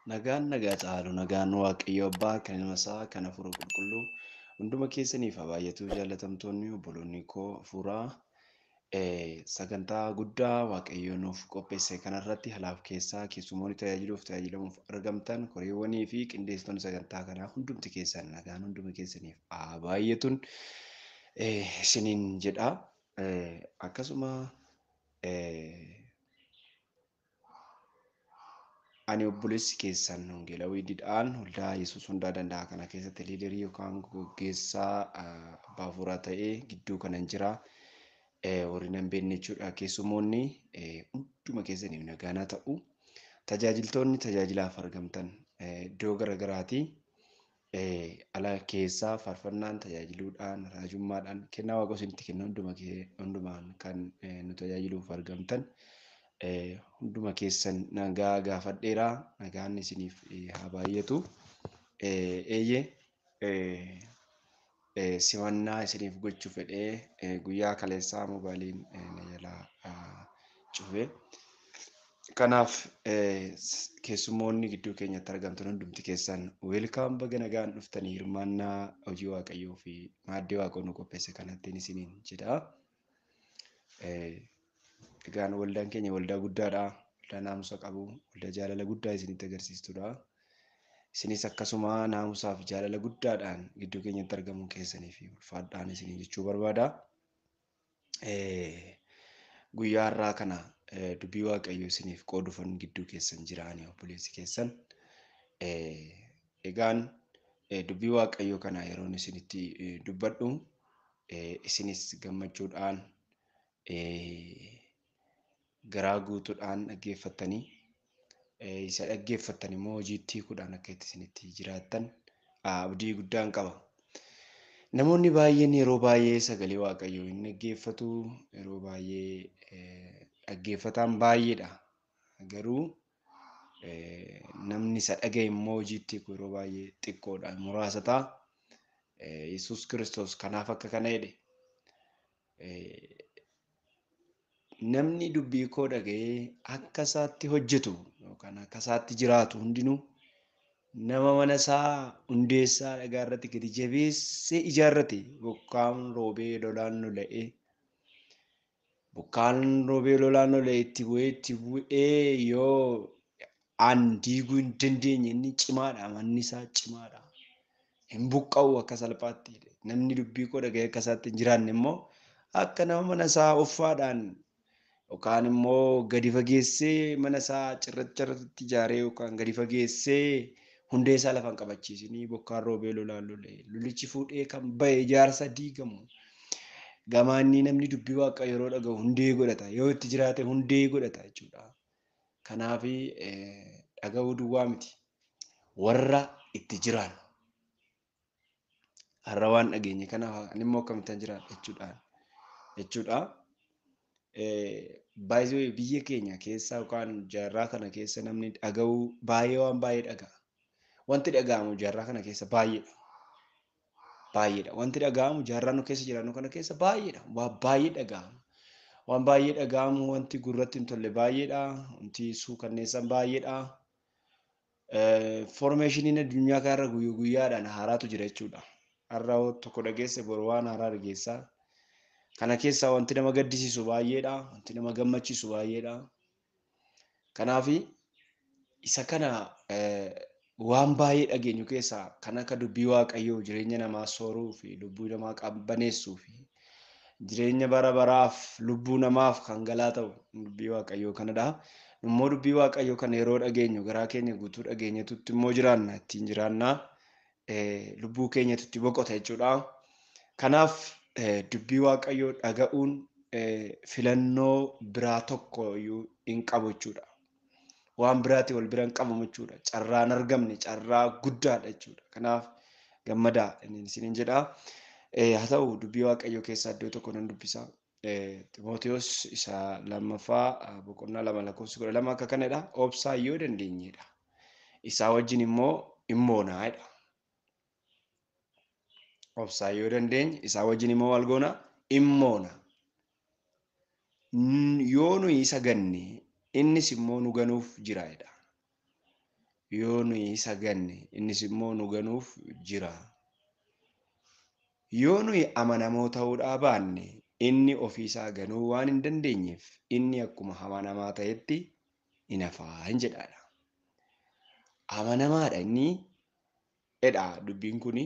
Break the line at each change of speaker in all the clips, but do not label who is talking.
Nagaan nagaa caalu, nagaan Waaqayyo Abbaa kan ilma isaa kan Hafuura Qulqulluu hunduma keessaniif haa baay'atu. Jaallatamtoonni obboloonni koo hafuuraa, sagantaa guddaa Waaqayyo nuuf qopheesse kanarratti halaaf keessaa keessummoonni tajaajiluuf tajaajilamuuf argamtan, koreewwanii fi qindeessitoonni sagantaa kanaa hundumti keessan, nagaan hunduma keessaniif haa baay'atuun isiniin jedha. Akkasuma ani obboleessi keessan Wangeelawii Didhaan waldaa Yesuus Hundaa Danda'a kana keessatti liidarii yookaan gaggeessaa abbaa hafuuraa ta'ee gidduu kanan jira. Warri nan beekne jechuudha. Keessummoonni hunduma keessaniif nagaan haa ta'u. Tajaajiltoonni tajaajilaaf argamtan iddoo garagaraati. Ala keessaa faarfannaan, tajaajiluudhaan, raajummaadhaan kennaa Waaqa isinitti kennu hundumaan kan nu tajaajiluuf argamtan hunduma keessan nagaa gaafadheera. Nagaan isiniif haa baay'atu. Eeyyee, simannaa isiniif gochuu fedhee guyyaa kaleessaa moobaayiliin na jalaa cufe. Kanaaf keessummoonni gidduu keenyatti argamtan hundumti keessan weelkaam, baga nagaan dhuftanii hirmaannaa hojii Waaqayyoo fi maaddii Waaqoo nu qopheesse kanattiin isiniin jedha. Egaan waldaan keenya waldaa guddaadha. Waldaa naamusa qabu, waldaa jaalala guddaa isinitti agarsiistudha. Isinis akkasuma naamusaaf jaalala guddaadhaan gidduu keenyatti argamuu keessanii fi ulfaadhaan isiniin jechuu barbaada. Guyyaa har'aa kana dubbii Waaqayyoo isiniif qooduufan gidduu keessan jiraani obboleessi keessan. Egaan dubbii Waaqayyoo kana yeroon isinitti dubbadhu isinis gammachuudhaan garaa guutuudhaan dhaggeeffattanii, isa dhaggeeffattan immoo hojiitti hiikuudhaan akka itti isinitti jiraattan abdii guddaan qaba. Namoonni baay'een yeroo baay'ee sagalee Waaqayyoo hin dhaggeeffatu, yeroo baay'ee dhaggeeffataan baay'eedha. Garuu namni isa dhaga'e immoo hojiitti hiiku yeroo baay'ee xiqqoodha, muraasa ta'a. Yesuus Kiristoos kanaaf akka kana jedhe. Namni dubbii koo dhaga'ee akka isaatti hojjetu yookaan akka isaatti jiraatu hundinuu nama mana isaa hundeessaa dhagaa irratti gadi jabeessee ijaarrate, bokkaan roobee lolaan lola'ee, bokkaan roobee lolaan lola'ee itti bu'ee itti bu'ee yoo an diiguu hin dandeenye, inni cimaadha, manni isaa cimaadha. Hin buqqa'u akka salphaatti. Namni dubbii koo dhaga'ee akka isaatti hin jiraanne immoo akka nama mana isaa uffaadhaan yookaan immoo gadi fageessee mana isaa cirracha irratti ijaaree yookaan gadi fageessee hundee isaa lafaan qabachiisinii bokkaan roobee lolaan lolee lolichi fuudhee kan ba'e ijaarsa diigamu. Gamaanni namni dubbii Waaqa yeroo dhaga'u hundee godhata. Yoo itti jiraate hundee godhata jechuudha. Kanaaf dhaga'uu duwwaa miti. Warra itti jiraan. Har'a waan dhageenye kanaaf ani immoo akkamittan jiraadha jechuudhaan jechuudha. Baay'ee biyya keenya keessa yookaan jaarraa kana keessa namni dhaga'uu baay'ee waan baay'ee dhaga'a. Wanti dhaga'amu jaarraa kana keessa baay'eedha. Baay'eedha. Wanti dhaga'amu jaarraa nu keessa jiraannu kana keessa baay'eedha. Waan baay'ee dhaga'ama. Waan baay'ee dhaga'amu, wanti gurratti hin tolle baay'eedha. Wanti suukanneessan baay'eedha. Foormeeshiniin addunyaa kanarra guyyaa guyyaadhaan haaraatu jira jechuudha. Har'a tokko dhageesse boru waan haaraa dhageessaa. Kana keessaa wanti nama gaddisiisu baay'eedha. Wanti nama gammachiisu baay'eedha. Kanaaf isa kana waan baay'ee dhageenyu keessaa kan akka dubbii Waaqayyoo jireenya namaa sooruu fi lubbuu namaa qabbaneessuu fi jireenya bara baraaf lubbuu namaaf kan galaa ta'u dubbii Waaqayyoo kanadha. Immoo dubbii Waaqayyoo kana yeroo dhageenyu garaa keenya guutuu dhageenyatutti immoo jiraanna, ittiin jiraanna, lubbuu keenyatu itti boqota jechuudha. Kanaaf dubbii Waaqayyoo dhaga'uun filannoo biraa tokko iyyuu hin qabu jechuudha. Waan biraatii wal bira hin qabamu jechuudha. Carraan argamne carraa guddaadha jechuudha. Kanaaf gammadaa isiniin jedha. Haa ta'u, dubbii Waaqayyoo keessaa iddoo tokko nan dubbisa. Ximootiyoos isa lammaffaa boqonnaa 2 lakkoofsa 12 akka kanadha. Obsaa yoo dandeenyedha. Isaa wajjin immoo immoonaa jedha. Obsaa yoo dandeenye isaa wajjin immoo maal goona? Immoona. Yoo nuyi isa ganne innis immoo nu ganuuf jira jedha. Yoo nuyi isa ganne innis immoo nu ganuuf jira. Yoo nuyi amanamoo ta'uudhaa baanne inni ofiisaa ganuu waan hin dandeenyeef inni akkuma amanamaa ta'etti hin hafaa hin jedhaadha. Amanamaadha inni jedha dubbiin kuni.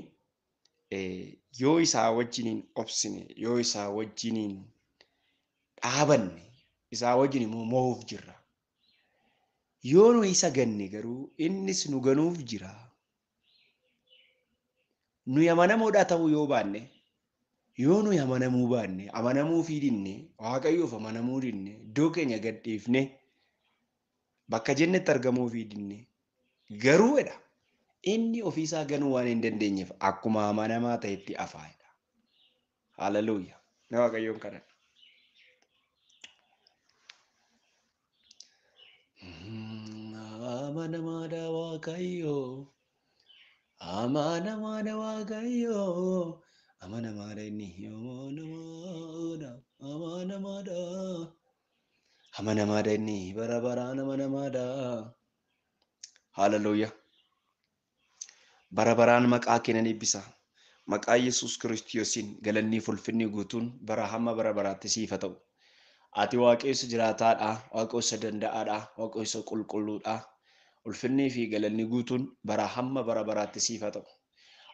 Yoo isaa wajjiniin obsine, yoo isaa wajjiniin dhaabanne, isaa wajjin immoo mo'uuf jirra. Yoo nu isa ganne garuu innis nu ganuuf jira. Nuyi amanamoodhaa ta'uu yoo baanne, yoo nuyi amanamuu baanne, amanamuu fi dinne, Waaqayyoof amanamuu dinne, iddoo keenya gad dhiifne, bakka jennetti argamuu fi dinne, garuu jedha inni ofiisaa ganuu waan hin dandeenyeef akkuma amanamaa ta'etti hafaa jedha. Haleluuyaa. Na Waaqayyoon kadhadha. Amanamaadha Waaqayyo. Amanamaadha Waaqayyo. Amanamaadha inni. Amanamaadha. Amanamaadha. Amanamaadha inni. Bara baraan amanamaadha. Haleluuyaa. Bara baraan maqaa kee nan eebbisa. Maqaa Yesuus Kiristoosiin galanni fi ulfinni guutuun bara hamma bara baraatti siif haa ta'u. Ati Waaqayyo jiraataadha, Waaqayyo danda'aadha, Waaqayyo qulqulluudha. Ulfinnii fi galanni guutuun bara hamma bara baraatti siif haa ta'u.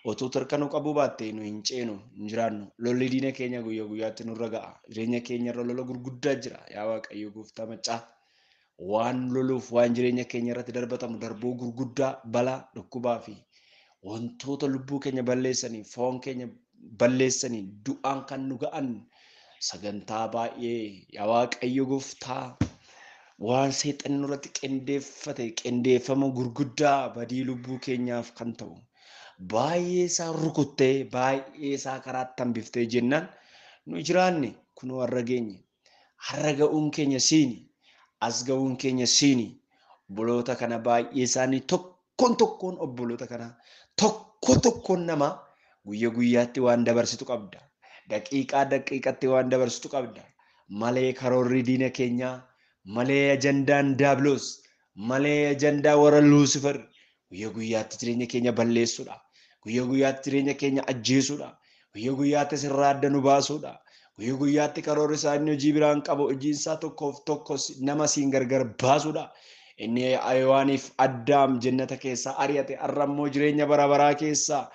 Otuu tarkanuu qabuu baatte nu hin ceenu, hin jiraannu. Lolli diina keenya guyyaa guyyaatti nurra ga'a. Jireenya keenya irra lola gurguddaa jira. Yaa Waaqayyo gooftaa maccaa. Waan loluuf waan jireenya keenya irratti darbatamu darboo gurguddaa, balaa, dhukkubaa fi wantoota lubbuu keenya balleessanii, foon keenya balleessanii, du'aan kan nu ga'an sagantaa baay'ee yaa Waaqayyo gooftaa waan seexanni nurratti qindeeffate qindeeffama gurguddaa badii lubbuu keenyaaf kan ta'u baay'ee isaa rukuttee baay'ee isaa karaatti hambiftee jennaan nu jiraanne kunoo har'a geenye. Har'a ga'uun keenya siini, as ga'uun keenya siini. Obboloota kana baay'ee isaanii tokkoon tokkoon obboloota kana tokko tokkoon nama guyya guyyaatti waan dabarsitu qabda. Daqiiqaa daqiiqatti waan dabarsitu qabda. Malee karoorri diina keenyaa, malee ajandaan Daabiloos, malee ajandaa warra Luusifer guyya guyyaatti jireenya keenya balleessuudha. Guyya guyyaatti jireenya keenya ajjeesuudha. Guyya guyyaatti sirraa adda nu baasuudha. Guyya guyyaatti karoorri isaa inni hojii biraan qabu hojiin isaa tokkoof tokko nama siin gargar baasuudha. Inni Hewaaniif Addaam jannata keessaa ari'ate har'a immoo jireenya bara baraa keessaa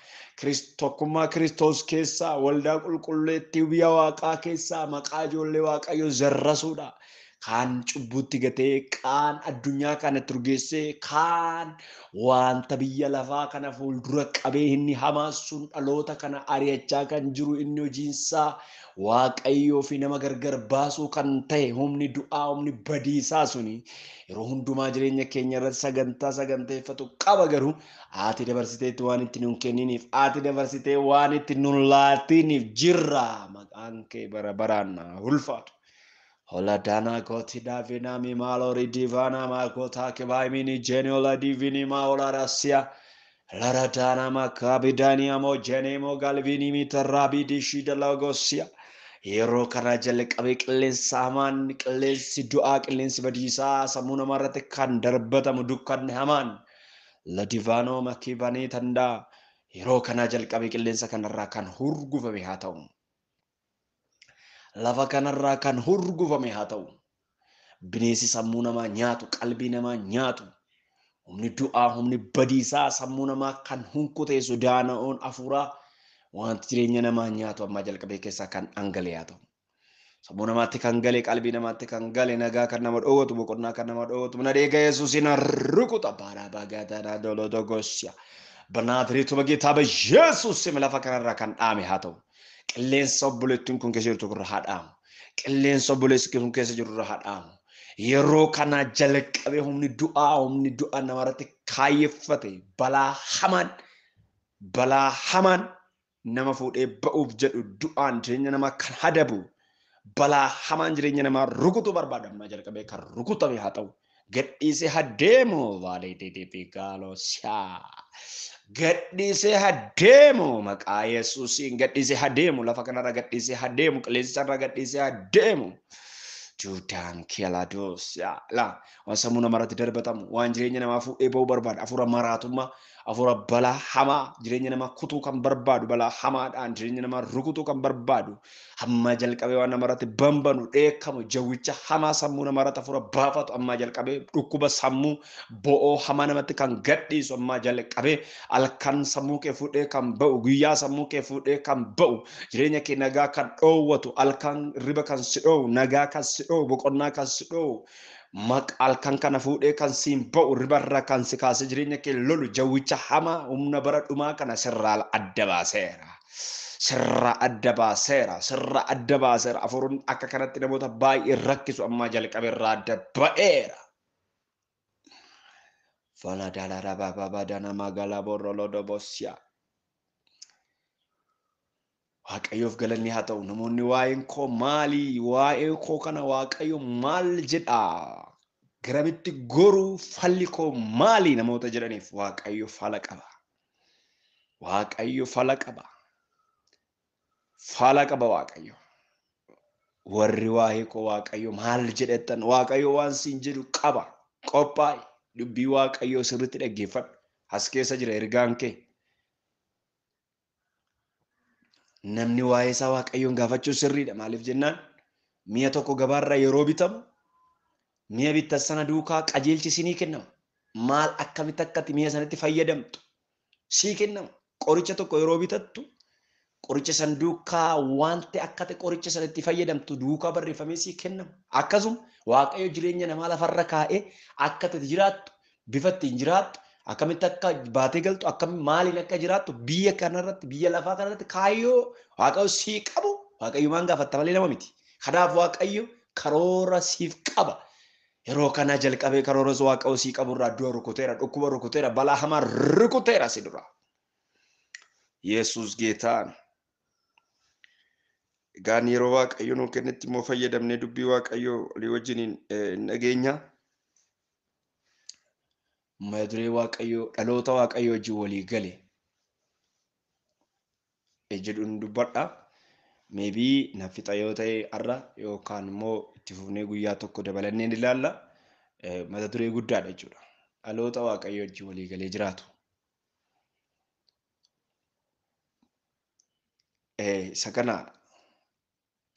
tokkummaa Kiristoos keessaa waldaa qulqulleettii biyya Waaqaa keessaa maqaa ijoollee Waaqayyoo zarrasuudha. Kaan cubbuutti gatee, kaan addunyaa kana turgeessee, kaan wanta biyya lafaa kana fuuldura qabee inni hamaa sun dhaloota kana ari'achaa kan jiru inni hojiinsaa Waaqayyoo fi nama gargar baasuu kan ta'e humni du'aa, humni badiisaa suni yeroo hundumaa jireenya keenya irratti sagantaa saganteeffatu qaba. Garuu ati dabarsiteetti waan itti nun kenniniif, ati dabarsitee waan itti nun laatiniif jirra. Maqaan kee bara baraan ulfaatu. Hola dana goti davina mi malori divana makota kebai mini geniola divini maola rasia. Lara dana makabidani amo genemo galvini mitarabi dishida lagosia. Yeroo kana jalqabee qilleensa hamaan, qilleensi du'aa, qilleensi badiisaa sammuu namaa irratti kan darbatamu dukkanni hamaan la divaanoo makibanii tandaa yeroo kana jalqabee qilleensa kanarraa kan hurgufame haa ta'u. Lafa kanarraa kan hurgufame haa ta'u. Bineensi sammuu namaa nyaatu, qalbii namaa nyaatu, humni du'aa, humni badiisaa sammuu namaa kan hunkuteessu daana'oon afuuraa wanti jireenya namaa nyaatu ammaa jalqabee keessaa kan dhangala'e haa ta'u. Sammuu namaatti kan gale, qalbii namaatti kan gale, nagaa kan nama dhoowwatu, boqonnaa kan nama dhoowwatu, mana dhiiga Yesuusiin rukuta. Baara baagatanaa dolodogosya. Banaatiriitu በጌታ በኢየሱስ ስም lafa kanarraa kan dhaame haa ta'u. Qilleensa obboleettiin kun keessa jirtu irra haa dhaamu. Qilleensa obboleessi kun keessa jiru irra haa dhaamu. Yeroo kana jalqabee humni du'aa, humni du'aa namarratti kaayyeffate balaa hamaan nama fuudhee ba'uuf jedhu du'aan jireenya namaa kan hadabu balaa hamaan jireenya namaa rukutu barbaada. Amma jalqabee kan rukutame haa ta'u. Gadhiisee haa deemu. Vaalee dedeebii gaaloo siyaa. Gadhiisee haa deemu. Maqaa Yesuusiin gadhiisee haa deemu. Lafa kanarra gadhiisee haa deemu. Qilleensarra gadhiisee haa deemu. Juudaan keelados la waan sammuu namarratti darbatamu, waan jireenya namaa fuudhee ba'uu barbaadu, hafuura maraatummaa, hafuura balaa hamaa, jireenya namaa kutuu kan barbaadu, balaa hamaadhaan jireenya namaa rukutuu kan barbaadu, hamma jalqabee waan namarratti bambanu dheekkamu, jawwicha hamaa sammuu namarratti hafuura baafatu, amma jalqabee dhukkuba sammuu bo'oo hamaa namatti kan gadhiisu, amma jalqabee halkan sammuu kee fuudhee kan ba'u, guyyaa sammuu kee fuudhee kan ba'u, jireenya kee nagaa kan dhoowwatu, halkan riba kan si dhoowwu, nagaa kan si dhoowwu, boqonnaa kan si dhoowwu, halkan kana fuudhee kan siin ba'u, ribarra kan si kaasee jireenya kee lolu, jawwicha hamaa humna bara dhumaa kana sirraa adda baaseera. Sirraa adda baaseera. Sirraa adda baaseera. Hafuuronni akka kanatti namoota baay'ee rakkisu ammaa jalqabe irraa adda ba'eera. Fala dalara baba badana magala borolo dobosya. Waaqayyoof galanni haa ta'u. Namoonni waa'een koo maali? Waa'ee koo kana Waaqayyo maal jedha? Garamitti goruu falli koo maali? Namoota jedhaniif Waaqayyo fala qaba. Waaqayyo fala qaba. Fala qaba Waaqayyo. Warri waa'ee koo Waaqayyo maal jedhettan, Waaqayyo waan siin jedhu qaba. Qophaa'i. Dubbii Waaqayyoo sirriitti dhaggeeffadhu. As keessa jira ergaan kee. Namni waa'ee isaa Waaqayyoon gaafachuu sirriidha. Maaliif jennaan mi'a tokko gabaarraa yeroo bitamu mi'a bittan sana duukaa qajeelchi sinii kennama. Maal akkamitti akkati mi'a sanatti fayyadamtu sii kennama. Qoricha tokko yeroo bitattu qoricha san duukaa wanti akkati qoricha sanatti fayyadamtu duukaa barreeffamee sii kennama. Akkasuma Waaqayyo jireenya namaa lafarra kaa'ee akka ati jiraattu, bifa ittiin jiraattu, akkamitti akka baatee galtu, akkamitti maaliin akka jiraattu biyya kanarratti, biyya lafaa kanarratti kaayyoo Waaqayyo sii qabu Waaqayyo maan gaafatta malee nama miti. Kanaaf Waaqayyo karoora siif qaba. Yeroo kana jalqabee karoora Waaqayyo sii qabu irraa du'a rukuteera, dhukkuba rukuteera, balaa hamaa rukuteera si dura. Yesuus geetaan. Egaan yeroo Waaqayyo nuu kennetti immoo fayyadamnee dubbii Waaqayyoo walii wajjiniin hin dhageenya. Mata duree Waaqayyoo dhaloota Waaqayyoo wajjin walii gale jedhuun dubbadha. Meebii na fixa yoo ta'e har'a yookaan immoo itti fufnee guyyaa tokko dabalannee ni ilaalla. Mata duree guddaadha jechuudha. Dhaloota Waaqayyoo wajjin walii galee jiraatu. Isa kana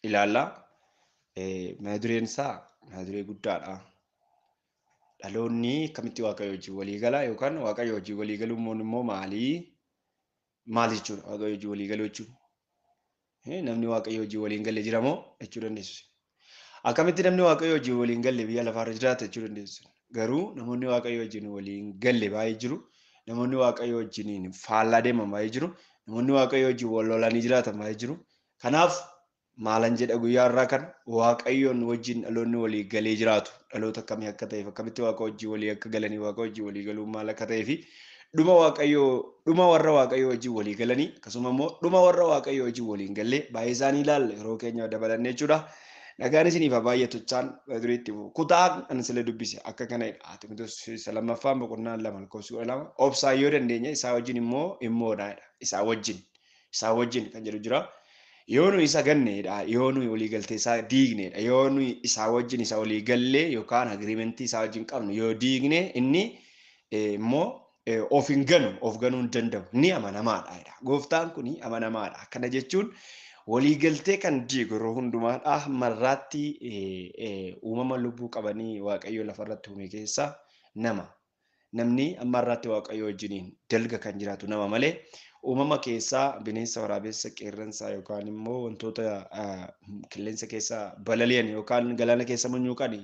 ilaalla. Mata dureen isaa mata duree guddaadha. Dhaloonni akkamitti Waaqayyo wajjin walii gala yookaan Waaqayyo wajjin walii galuun immoo maali? Maal jechuudha Waaqayyo wajjin walii galuu jechuun? Namni Waaqayyo wajjin waliin galle jira moo jechuu dandeessu. Akkamitti namni Waaqayyo wajjin waliin galle biyya lafaarra jiraata jechuu dandeessu. Garuu namoonni Waaqayyo wajjin waliin galle baay'ee jiru. Namoonni Waaqayyo wajjin faallaa deeman baay'ee jiru. Namoonni Waaqayyo wajjin wal lolanii jiraatan baay'ee jiru. Kanaaf maalan jedha guyyaa irraa kana Waaqayyoon wajjin dhaloonni walii galee jiraatu dhaloota akkamii akka ta'eef, akkamitti Waaqa wajjin walii akka galanii, Waaqa wajjin walii galuun maal akka ta'ee fi dhuma Waaqayyoo, dhuma warra Waaqayyoo wajjin walii galanii, akkasuma immoo dhuma warra Waaqayyoo wajjin waliin gallee baay'ee isaanii ilaalla yeroo keenya dabalannee jechuudha. Nagaan isiniif haa baay'atu jechaan duriitti kutaa ani sila dubbise akka kanadha. Ximotewos isa lammaffaan boqonnaan 2 lakkoofsi 12 obsaa yoo dandeenye isaa wajjin immoo immoodha. Isaa wajjin, isaa wajjin kan jedhu jira. Yoo nuyi isa ganneedha, yoo nuyi walii galtee isaa diigneedha, yoo nuyi isaa wajjin isa walii gallee yookaan agiriimentii isaa wajjin qabnu yoo diigne inni immoo of hin ganu, of ganuu hin danda'u. Ni amanamaadha. Gooftaan kun amanamaadha. Akkana jechuun walii galtee kan diigu yeroo hundumaadha. Marraatti uumama lubbuu qabanii Waaqayyo lafarratti uume keessaa nama. Namni amma irratti Waaqayyo wajjiniin dalga kan jiraatu nama malee uumama keessaa bineensa, waraabessa, qeerransa yookaan immoo wantoota qilleensa keessa balali'an yookaan galaana keessa munyuuqan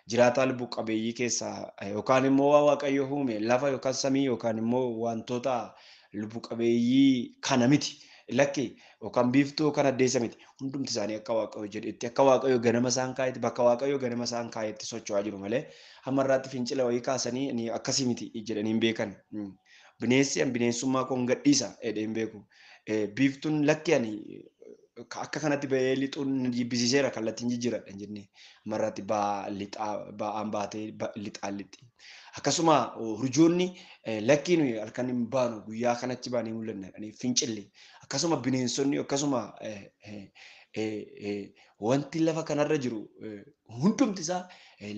jiraataa lubbuu qabeeyyii keessaa yookaan immoo waan Waaqayyo uume lafa yookaan samii yookaan immoo wantoota lubbuu qabeeyyii kana miti. Lakki yookaan biiftuu yookaan addeessa miti. Hundumti isaanii akka Waaqayyo jedhetti, akka Waaqayyo ganama isaan kaa'etti, bakka Waaqayyo ganama isaan kaa'etti socho'aa jiru malee hamma irraatti fincila wayii kaasanii ni akkasii miti jedhanii hin beekan. Bineensi an bineensummaa koon gadhiisa jedhee hin beeku. Biiftuun lakki ani akka kanatti ba'ee lixuun na jibbisiiseera kallattiin jijjiiradha hin jenne. Amma irraatti ba'aan baatee lixaan lixi. Akkasuma urjoonni lakkii nuyi halkan hin baanu guyyaa kanatti baanee mul'anna jedhanii fincille. Akkasuma bineensonni akkasuma wanti lafa kanarra jiru hundumti isaa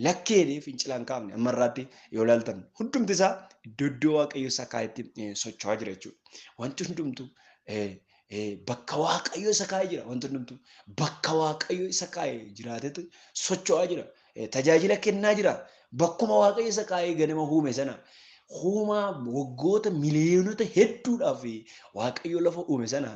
lakkeedhee fincila hin kaafne ammarraatti yoo ilaaltan hundumti isaa iddoo Waaqayyo isa kaa'etti socho'aa jira jechuudha. Wanti hundumtu bakka Waaqayyo isa kaa'ee jira. Wanti hundumtu bakka Waaqayyo isa kaa'ee jiraatetu socho'aa jira. Tajaajila kennaa jira. Bakkuma Waaqayyo isa kaa'ee ganama uume sana uumaa waggoota miliyoonota hedduudhaaf Waaqayyo lafa uume sana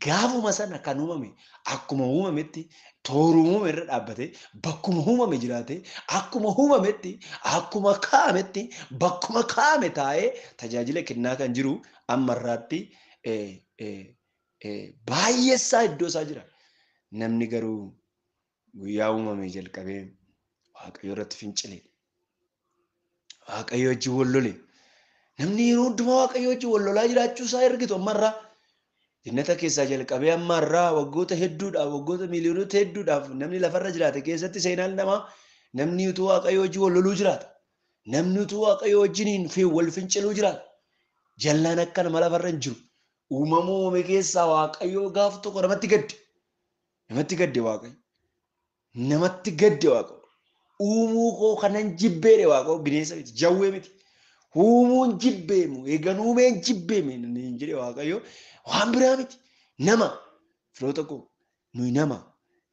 gaafuma sana kan uumame akkuma uumametti tooruma uumame irra dhaabbate bakkuma uumame jiraate akkuma uumametti akkuma kaa'ametti bakkuma kaa'ame taa'ee tajaajila kennaa kan jiru ammarraatti baay'eessaa iddoo isaa jira. Namni garuu guyyaa uumame jalqabee Waaqayyo irratti fincile. Waaqayyo wajjin wal lole. Namni yeroo hundumaa Waaqayyo wajjin wal lolaa jiraachuu isaa argitu ammarraa. Jannata keessaa jalqabee ammarraa waggoota hedduudhaaf waggoota miliyoonota hedduudhaaf namni lafarra jiraate keessatti seenaan namaa namni utuu Waaqayyo wajjin wal loluu jiraata. Namni utuu Waaqayyo wajjiniin wal finciluu jiraata. Jallaan akka nama lafarra hin jiru. Uumama uumame keessaa Waaqayyo gaaf tokko namatti gadde. Namatti gadde Waaqayyo. Namatti gadde Waaqayyo. Uumuu koo kanan jibbeedhe Waaqayyo bineensa miti jawwee miti. Uumuun jibbeemu eegan uumeen jibbeeme hin jedhe Waaqayyo waan biraa miti. Nama firoota koo nuyi nama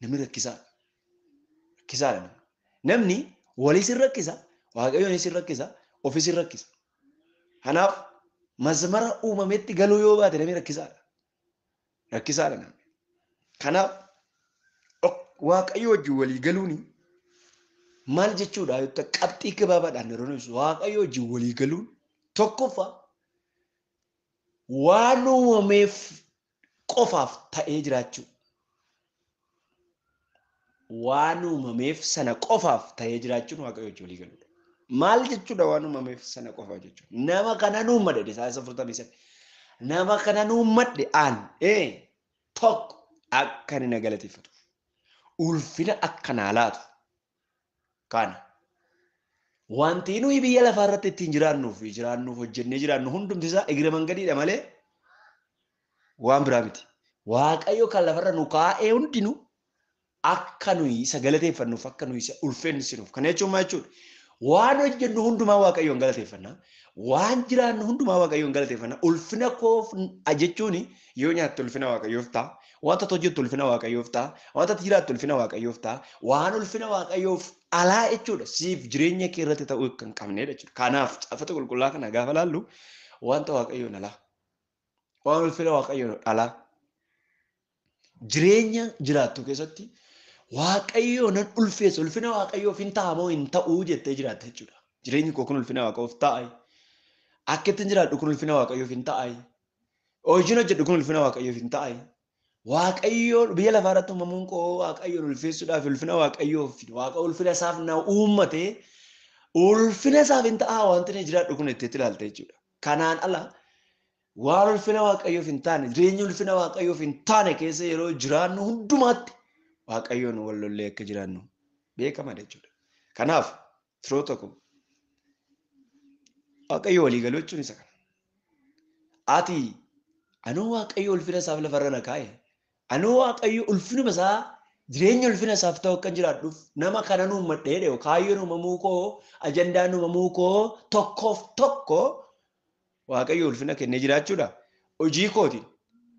namni rakkisaadha. Rakkisaadha namni. Namni walis hin rakkisa Waaqayyoonis hin rakkisa ofis hin rakkisa. Kanaaf masmara uumametti galuu yoo baate namni rakkisaadha. Rakkisaadha namni. Kanaaf Waaqayyo wajjin walii galuuni maal jechuudha yoo ta'u qabxii gabaabaadhaan yeroo ibsu Waaqayyo wajjin walii galuun tokkoffaa waan uumameef qofaaf ta'ee jiraachuu. Waan uumameef sana qofaaf ta'ee jiraachuun Waaqayyo wajjin walii galuudha. Maal jechuudha waan uumameef sana qofaaf jechuudha. Nama kanan uummadhe Isaayyaas 43. Nama kanan uummadhe aan tokko akka inni na galateeffatuuf ulfina akka naa laatu kana. Wanti nuyi biyya lafaa irratti ittiin jiraannuuf hojjennee jiraannu hundumti isaa egira mangadiidha malee waan biraa miti. Waaqayyo kan lafarra nu kaa'ee hundinuu akka nuyi isa galateeffannuuf akka nuyi isa ulfeessinuuf. Kana jechuun maal jechuudha? Waan hojjennu hundumaa Waaqayyoon galateeffanna. Waan jiraannu hundumaa Waaqayyoon galateeffanna. Ulfina koof jechuun yoo nyaatte ulfina Waaqayyoof ta'a. Wanta hojjettu ulfina Waaqayyoof ta'a. Wanta jiraattu ulfina Waaqayyoof ta'a. Waan ulfina Waaqayyoof alaa jechuudha. Siif jireenya kee irratti ta'uu kan qabnedha jechuudha. Kanaaf caafata qulqullaa kana gaafa laallu wanta Waaqayyoon alaa. Waan ulfina Waaqayyoon alaa. Jireenya jiraattu keessatti Waaqayyo nan ulfeessa ulfina Waaqayyoof hin ta'a moo hin ta'uu jettee jiraatta jechuudha. Jireenyi koo kun ulfina Waaqayyoof ta'a. Akka ittiin jiraadhu kun ulfina Waaqayyoof hin ta'a. Hojiin hojjedhu kun ulfina Waaqayyoof hin ta'a. Waaqayyo biyya lafaa irratti uumamuun koo Waaqayyoon ulfeessuudhaaf ulfina Waaqayyoof Waaqa ulfina isaaf na uummate ulfina isaaf hin ta'a wanti inni jiraadhu kun itti ilaalte jechuudha. Kanaan ala waan ulfina Waaqayyoof hin taane jireenya ulfina Waaqayyoof hin taane keessa yeroo jiraannu hundumaatti Waaqayyoon wal lollee akka jiraannu beekamaadha jechuudha. Kanaaf firoota koo Waaqayyo walii galuu jechuun isa kana. Ati anuu Waaqayyo ulfina isaaf lafarra na kaa'e. Anuu Waaqayyo ulfinuma isaa jireenya ulfina isaaf ta'u akkan jiraadhuuf nama kanan uummadhee jedhe kaayyoon uumamuu koo ajandaan uumamuu koo tokkoof tokko Waaqayyo ulfina kennee jiraachuudha. Hojii kootiin,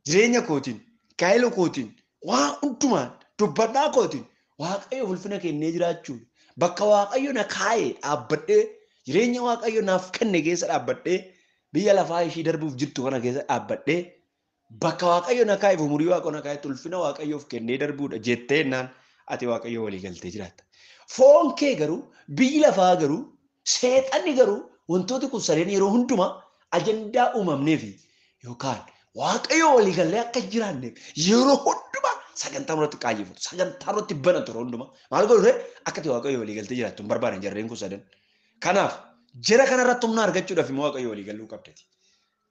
jireenya kootiin, gaa'ela kootiin, waan hundumaan dubbannaa kootiin Waaqayyo ulfina kennee jiraachuudha. Bakka Waaqayyo na kaa'e dhaabbadhee jireenya Waaqayyo naaf kenne keessa dhaabbadhee biyya lafaa ishii darbuuf jirtu kana keessa dhaabbadhee bakka Waaqayyo na kaa'eef umurii Waaqayyo na kaa'etti ulfina Waaqayyoof kennee darbuudha jettee naan ati Waaqayyo walii galtee jiraatta. Foon kee garuu biyyi lafaa garuu seexanni garuu wantooti kun sadeen yeroo hundumaa ajandaa uumamneef yookaan Waaqayyo walii gallee akka jiraanneef yeroo hundumaa sagantaa irratti qaayyeffatu sagantaa irratti banatu yeroo hundumaa maal godhu ree akka ati Waaqayyo walii galtee jiraattu hin barbaadan jarreen kun sadan. Kanaaf jara kanarratti humna argachuudhaaf immoo Waaqayyo walii galuu qabdati.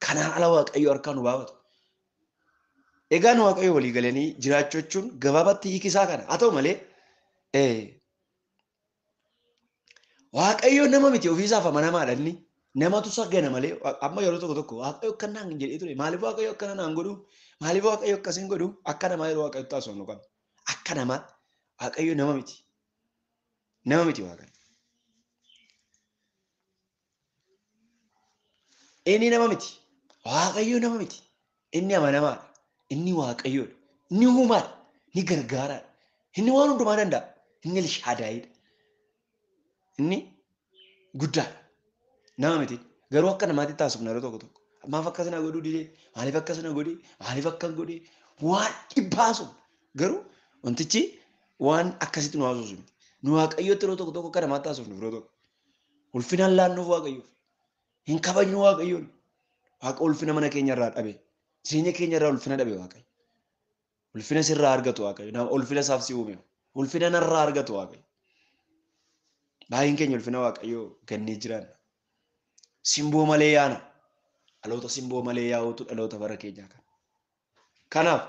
Kanaan ala Waaqayyo harkaa nu baafatu. Egaan Waaqayyo walii galanii jiraachuu jechuun gabaabatti hiikisaa kana. Haa ta'u malee Waaqayyo nama miti ofiisaaf amanamaadha inni. Namatu isa gana malee amma yeroo tokko tokko Waaqayyo akkana naan jedhee ture. Maaliif Waaqayyo akkana naan godhu? Maaliif Waaqayyo akkas hin godhu? Akka namaa yeroo Waaqayyotti haasofnu qabna. Akka namaatti Waaqayyo nama miti. Nama miti Waaqayyo. Inni nama miti. Waaqayyo nama miti. Inni amanamaadha. Inni Waaqayyoodha. Inni uumaadha. Inni gargaaraadha. Inni waan hundumaa danda'a. Inni Elshaadaayidha. Inni guddaadha. Nama miti. Garuu akka namaatti taasifna yeroo tokko tokko. Maaf akkas na godhuu didee? Maaliif akkas na godhee? Maaliif akkan godhee? Waan dhibbaa haasofna. Garuu wantichi waan akkasitti nu haasofsu miti. Nu Waaqayyotti yeroo tokko tokko akka namaatti haasofnu yeroo tokko. Ulfinaan laannuuf Waaqayyoof. Hin kabajnu Waaqayyoon. Waaqa ulfina mana keenya irraa dhabe. Jireenya keenya irraa ulfina dhabe Waaqayyo. Ulfina sirraa argatu Waaqayyo. Nama ulfina isaaf si uume. Ulfina narraa argatu Waaqayyo. Baay'een keenya ulfina Waaqayyoo gannee jiraanna. Simboo malee yaana. Dhaloota simboo malee yaa'utu dhaloota bara keenyaa kana. Kanaaf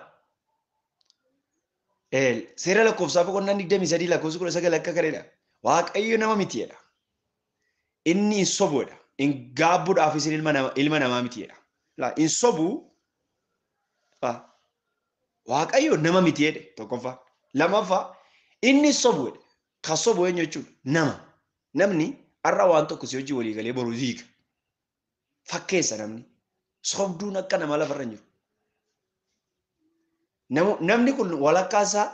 seera lakkoofsaa boqonnaan 23 lakkoofsa 19 akka kanedha. Waaqayyo nama miti jedha. Inni hin sobu jedha. Hin gaabbuudhaafis ilma namaa miti jedha. Hin sobu. Waaqayyo nama miti jedhe tokkoffaa. Lammaffaa inni sobu jedhe. Kan sobu eenyu jechuudha? Nama. Namni har'a waan tokko si hojii walii galee boru diiga. Fakkeessa namni. Sobduun akka namaa lafarra hin jiru. Namni kun walakkaa isaa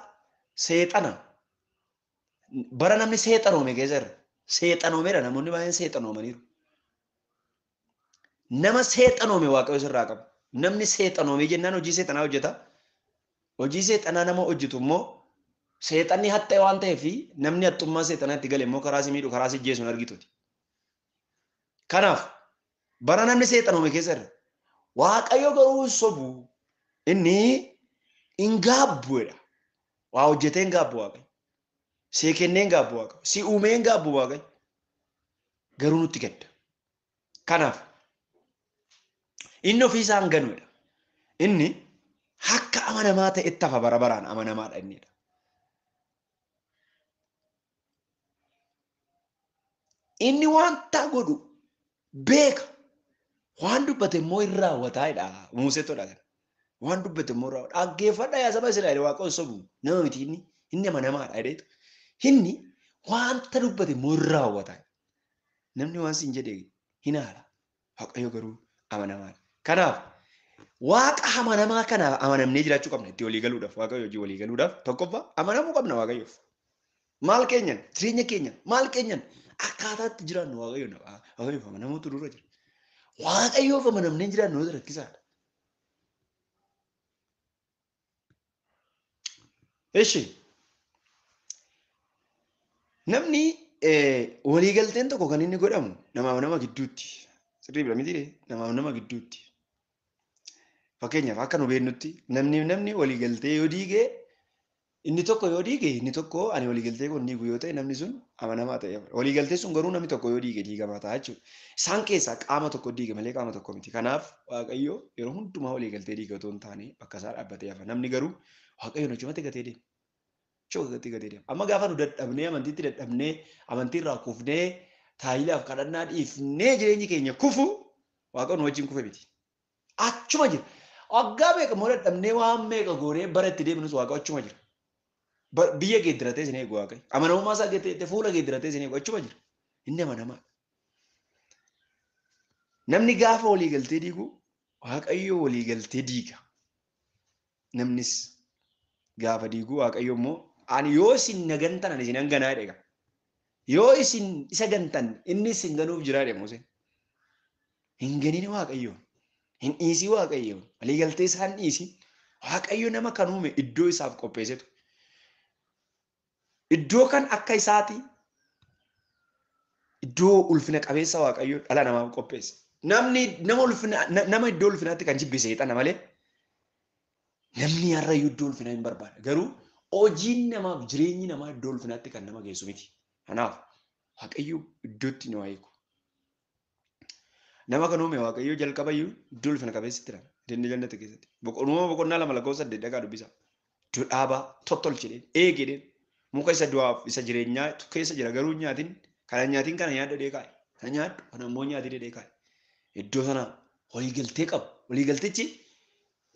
seexana. Bara namni seexanoome keessa jira. Seexanoomeera namoonni baay'een seexanoomaniiru. Nama seexanoome Waaqayyo sirraa qaba. Namni seexanoome jennaan hojii seexanaa hojjeta. Hojii seexanaa nama hojjetu immoo seexanni haxxee waan ta'eef namni haxxummaa seexanaa itti gale immoo karaa si miidhu karaa si jeesu hin argituti. Kanaaf bara namni seexanoome keessa jira. Waaqayyo garuu hin sobu. Inni hin gaabbuudha. Waa hojjetee hin gaabbu Waaqayyo. Si kennee hin gaabbu Waaqayyo. Si uumee hin gaabbu Waaqayyo. Garuu nutti gadda. Kanaaf inni ofii isaa hin ganuudha. Inni akka amanamaa ta'etti hafa bara baraan amanamaadha innidha. Inni wanta godhu beeka. Waan dubbate immoo hin raawwataa jedha. Museetodha kana. Waan dubbate immoo raawwata. Dhaggeeffadha yaa saba Israa'el Waaqa hin sobu. Nama miti inni. Inni amanamaadha jedheetu. Inni wanta dubbate immoo hin raawwata. Namni waan siin jedhe hin haala. Waaqayyo garuu amanamaadha. Kanaaf Waaqa amanamaa kana amanamnee jiraachuu qabna itti walii galuudhaaf. Waaqayyo hojii walii galuudhaaf tokkoffaa amanamuu qabna Waaqayyoof. Maal keenyan jireenya keenyan maal keenyan akkaataa itti jiraannu Waaqayyoon Waaqayyoof amanamuutu dura jira. Waaqayyoof amanamnee jiraannu yoo rakkisaadha. Ishi namni waliigalteen tokko kan inni godhamu namaaf nama gidduutti. Sirrii bira miti namaaf nama gidduutti. Fakkeenyaaf akka nu beeknutti namni waliigaltee yoo diige inni tokko yoo diige inni tokko ani waliigaltee kun diigu yoo ta'e namni sun amanamaa ta'e. Waliigaltee sun garuu namni tokko yoo diige diigamaa ta'a jechuudha. Isaan keessaa qaama tokko diige malee qaama tokko miti. Kanaaf Waaqayyo yeroo hundumaa waliigaltee diige otoo hin taane bakka isaa dhaabbatee hafa. Namni garuu Waaqayyoon achumatti gatee deema. Achumatti gatee deema. Amma gaafa nu dadhabnee amantiitti dadhabnee amantiirraa kufnee taayilaaf kadhannaa dhiifnee jireenyi keenya kufu Waaqayyoon nu wajjin kufe miti. Achuma jira. Waggaa meeqa immoo dadhabnee waan meeqa goonee bara itti deemnus Waaqayyo achuma jira. Biyya geeddaratee isin eegu Waaqayyo. Amanamummaa isaa geeddaratee fuula geeddaratee isin eegu achuma jira. Inni amanamaadha. Namni gaafa walii galtee diigu Waaqayyo walii galtee diiga. Namnis gaafa diigu Waaqayyo immoo ani yoo isin na gantan ani isin hanganaa jedhe. Yoo isin isa gantan inni isin ganuuf jira jedhe Museen. Hin ganin Waaqayyo. Hin dhiisii Waaqayyo. Walii galtee isaa hin dhiisin. Waaqayyo nama kan uume iddoo isaaf qopheessetu. Iddoo kan akka isaati iddoo ulfina qabeessa Waaqayyo dhala namaaf qopheesse. Namni nama ulfina nama iddoo ulfinaatti kan jibbe seexana malee namni har'ayyuu iddoo ulfinaa hin barbaada. Garuu hojiin namaaf jireenyi namaa iddoo ulfinaatti kan nama geessu miti. Kanaaf Waaqayyo iddootti nu haa eegu. Nama kan uume Waaqayyo jalqabayyuu iddoo ulfina qabeessitti dha. Dinni jannata keessatti. Uumama boqonnaa 2 lakkoofsa 8 dhaqaa dubbisa. Iddoo dhaabaa tottolchedheen eegedheen muka isa du'aaf isa jireenyaa keessa jira garuu nyaatin kana nyaatin kana nyaadhu jedhee kaa'e. Kana nyaadhu kana immoo nyaati jedhee kaa'e. Iddoo sana waliigaltee qabu. Waliigaltichi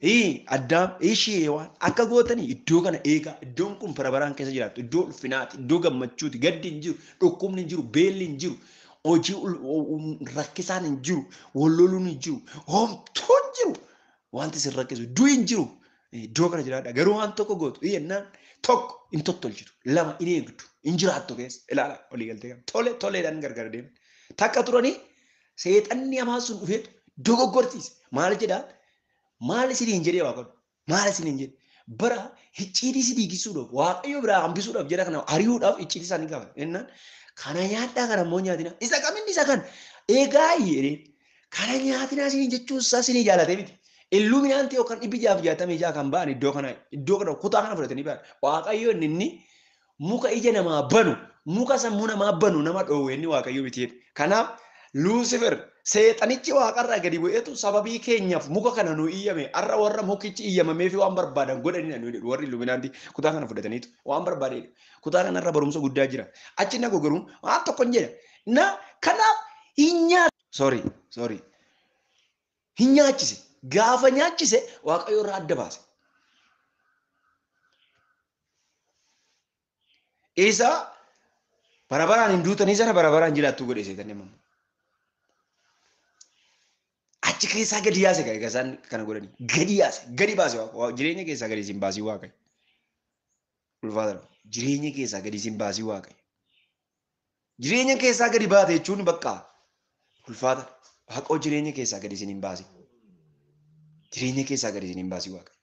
Addaam ishee Hewaan akka gootanii iddoo kana eegaa. Iddoon kun bara baraan keessa jiraattu. Iddoo ulfinaati, iddoo gammachuuti. Gaddi hin jiru, dhukkubni hin jiru, beelli hin jiru, hojii rakkisaan hin jiru, wal loluun hin jiru, homtuun hin jiru. Wanti isin rakkisu du'i hin jiru. Iddoo kana jiraadha. Garuu waan tokko gootu jennaan tokko hin tottolchitu, lama hin eegdu, hin jiraattu keessa. Ilaala walii galtee kana. Tole toleedhaan gargar deeman. Takka turanii seexanni hamaa sun dhufeetu dogoggorsiise. Maal jedhaa? Maal isiniin jedhee Waaqayyo? Maal isiniin jedhe? Bara icciitii si diigisuudhaaf, Waaqayyo biraa hambisuudhaaf, jedha kana ari'uudhaaf icciitii isaanii gaafata. Jennaan kana nyaadhaa, kana immoo nyaatina. Isa kaminni isa kan eegaa jedhee kana nyaatinaa isiniin jechuun isaa isinii jaalatee miti. Illuminaantii yookaan 666 kan ba'an iddoo kana kutaa kana fudhatanii ba'an. Waaqayyo inni muka ija namaa banu, muka sammuu namaa banu nama dhoowwe inni Waaqayyo miti jedhe. Kanaaf Luusifer seexanichi waaqarraa gadi bu'eetu sababii keenyaaf muka kana nu iyyame. Har'a warra mukichi iyyamameefi waan barbaadan godhanidha nu jedhu warri Illuminaantii kutaa kana fudhataniitu waan barbaadanidha. Kutaa kanarra barumsa guddaa jira. Achi na gogaruun waan tokko hin jedha. Na kanaaf hin nyaatu. Sorry, sorry. Hin nyaachise. Gaafa nyaachise Waaqayyo irraa adda baase. Isa bara baraan hin duutanii sana bara baraan jiraattu godhe seexanni amma. Achi keessaa gadi yaase kan egaa isaan kana godhanii. Gadi yaase, gadi baase Waaqa. Jireenya keessaa gadi isin baasii Waaqayyo. Ulfaata. Jireenya keessaa gadi isin baasii Waaqayyo. Jireenya keessaa gadi baate jechuun bakka ulfaata. Waaqoo jireenya keessaa gadi isin hin baasin. Jireenya keessaa gadi isin hin baasii Waaqayyo.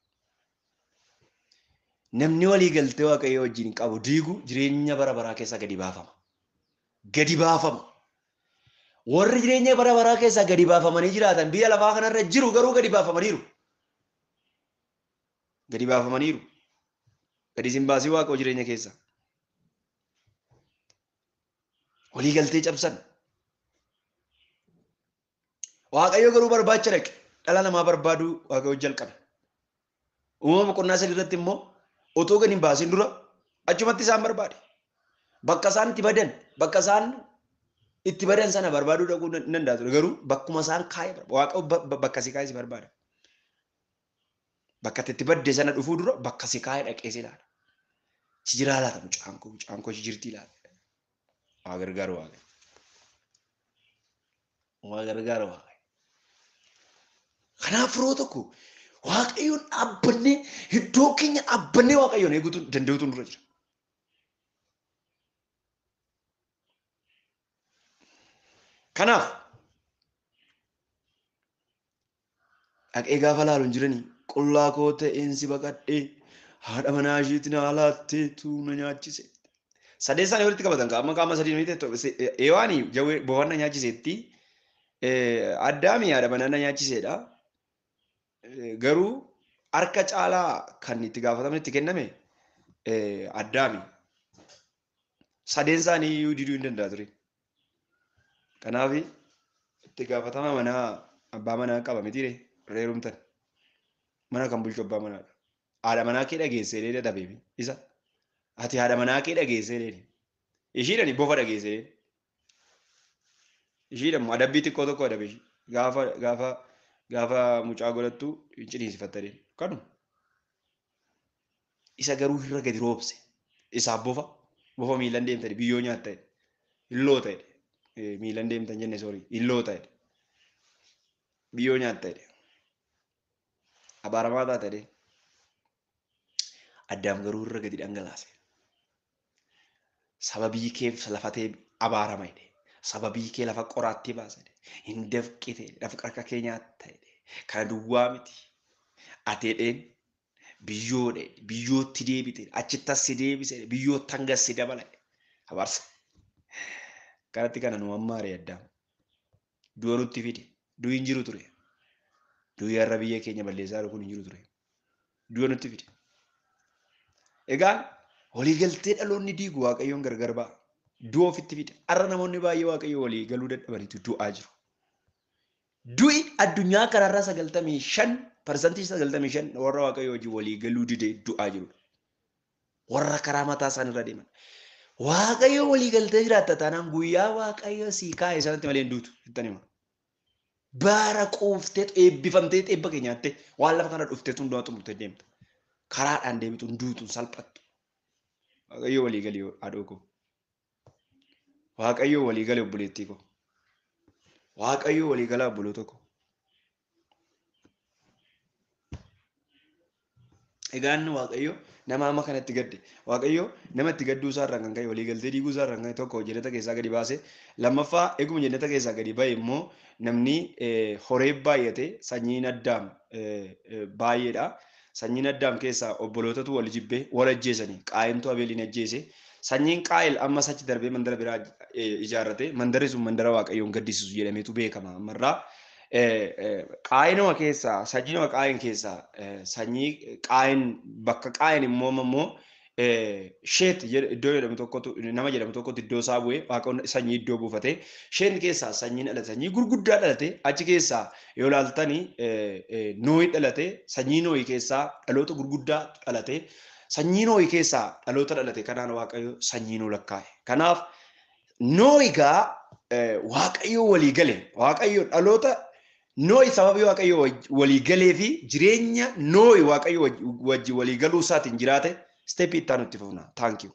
Namni walii galtee Waaqayyo wajjin qabu diigu jireenya bara baraa keessaa gadi baafama. Gadi baafama. Warri jireenya bara baraa keessaa gadi baafamanii jiraatan biyya lafaa kanarra jiru, garuu gadi baafamaniiru. Gadi baafamaniiru. Gadi isin baasii Waaqoo jireenya keessaa. Walii galtee cabsan. Waaqayyo garuu barbaacha dhaqe. Dhala namaa barbaaduu Waaqayyo jalqabe. Uumama boqonnaa 3 irratti immoo otoo gadi hin baasin dura achumatti isaan barbaade. Bakka isaan itti badan, bakka isaan itti badan sana barbaaduu dhaquu hin danda'a ture. Garuu bakkuma isaan kaa'e Waaqayyo bakka si kaa'e si barbaada. Bakka itti badde sana dhufuu dura bakka si kaa'e dhaqee si ilaala. Si jiraa laata mucaan koo, mucaan koo si jirtii laata? Waa gargaaru Waaqayyo. Waa gargaaru Waaqayyo. Kanaaf yeroo tokko Waaqayyoon dhaabbannee, iddoo keenya dhaabbannee Waaqayyoon eeguutu danda'utu nurra jira. Kanaaf dhaqee gaafa laalu hin jiranii, qullaa koo ta'een si baqadhee, haadha manaa ishiitti na laatteetu na nyaachise. Sadeen isaanii walitti qabatan qaama qaama sadii miti. Eewaanii jawwee bofan na nyaachiseetti. Addaami haadha manaa na nyaachiseedha. Garuu harka caalaa kan itti gaafatamni itti kenname Addaami. Sadeen isaanii iyyuu diduu hin danda'a ture. Kanaaf itti gaafatama manaa abbaa manaa qaba mitiire reerumtan. Mana kan bulchu abbaa manaadha. Haadha manaa kee dhageessee dheedha dabeemi isa. Ati haadha manaa kee dhageessee dheedhi. Ishiidhani bofa dhageessee. Ishiidha immoo adabbii xiqqoo tokko adabe ishii. Gaafa mucaa godhattu hin ciniinsifatta dheedhi. Kanuma. Isa garuu irra gadi roobse. Isaaf bofa miilan deemtani biyyoo nyaatta jedhe. Illoo ta'e. Miilan deemtan jenne, sorry. Illoo ta'e. Biyyoo nyaatta jedhe. Abaaramaa taate jedhe. Addaam garuu irra gadi dhangalaase. Sababii keef lafa ta'e abaarama jedhe. Sababii kee lafa qoraattii baasa jedhe. Hin dafqite, dafqa harka kee nyaatta jedhe. Kana duwwaa miti. Ati jedheen biyyoodha, biyyootti deebite, achitti as si deebise, biyyootti hanga si dabala. Abaarsa. Kanatti kana nu ammaare Addaam. Du'a nutti fide. Du'i hin jiru ture. Du'i har'a biyya keenya balleessaa jiru kun hin jiru ture. Du'a nutti fide. Egaa waliigaltee dhaloonni diigu Waaqayyoon gargar ba'a. Du'a ofitti fide. Har'a namoonni baay'ee Waaqayyo walii galuu dadhabaniitu du'aa jiru. Du'i addunyaa kanarraa 95%, 95 warra Waaqayyo wajjin walii galuu didee du'aa jirudha. Warra karaa mataa isaanii irra deeman. Waaqayyo walii galtee jiraatta taanaan guyyaa Waaqayyo sii kaa'e sanatti malee hin duutu. Ittan hima. Bara quuftee eebbifamtee eebba kee nyaattee waan lafa kana dhuftee hundumaa xumurtee deemta. Karaadhaan deemtu duutuun salphattu. Waaqayyo walii galii haadhoo koo. Waaqayyo walii galee obboleettii koo. Waaqayyo walii galaa obboloota koo. Egaa inni Waaqayyo nama amma kanatti gadde. Waaqayyo nama itti gadduu isaa irraan kan ka'e walii galtee diiguu isaa irraan kan ka'e tokko jannata keessaa gadi baase. Lammaffaa eeguma jannata keessaa gadi ba'e immoo namni horee baay'ate sanyiin Addaam baay'eedha. Sanyiin Addaam keessaa obbolootatu wal jibbe wal ajjeesanii Qaayintu Abeeliin ajjeese. Sanyiin Qaayil ammas achi darbee mandara biraa ijaarrate. Mandarri sun mandara Waaqayyoon gaddisiisu jedhameetu beekama ammarraa. Qaayinuma keessaa sanyiinuma Qaayin keessaa sanyii Qaayin bakka Qaayin immoo immoo Sheet iddoo jedhamu tokkotu nama jedhamu tokkotu iddoo isaa bu'ee Waaqonni sanyii iddoo buufate. Sheet keessaa sanyiin dhalate sanyii gurguddaa dhalate achi keessaa yoo ilaaltani Noohi dhalate sanyii Noohi keessaa dhaloota gurguddaa dhalate sanyii Noohi keessaa dhaloota dhalate kanaan Waaqayyo sanyii nuu lakkaa'e. Kanaaf Noohi gaa Waaqayyo walii gale Waaqayyo dhaloota Noohi sababii Waaqayyo walii galee fi jireenya Noohi Waaqayyo wajji walii galuu isaatiin jiraate step itti aanu itti fufna. Thank you.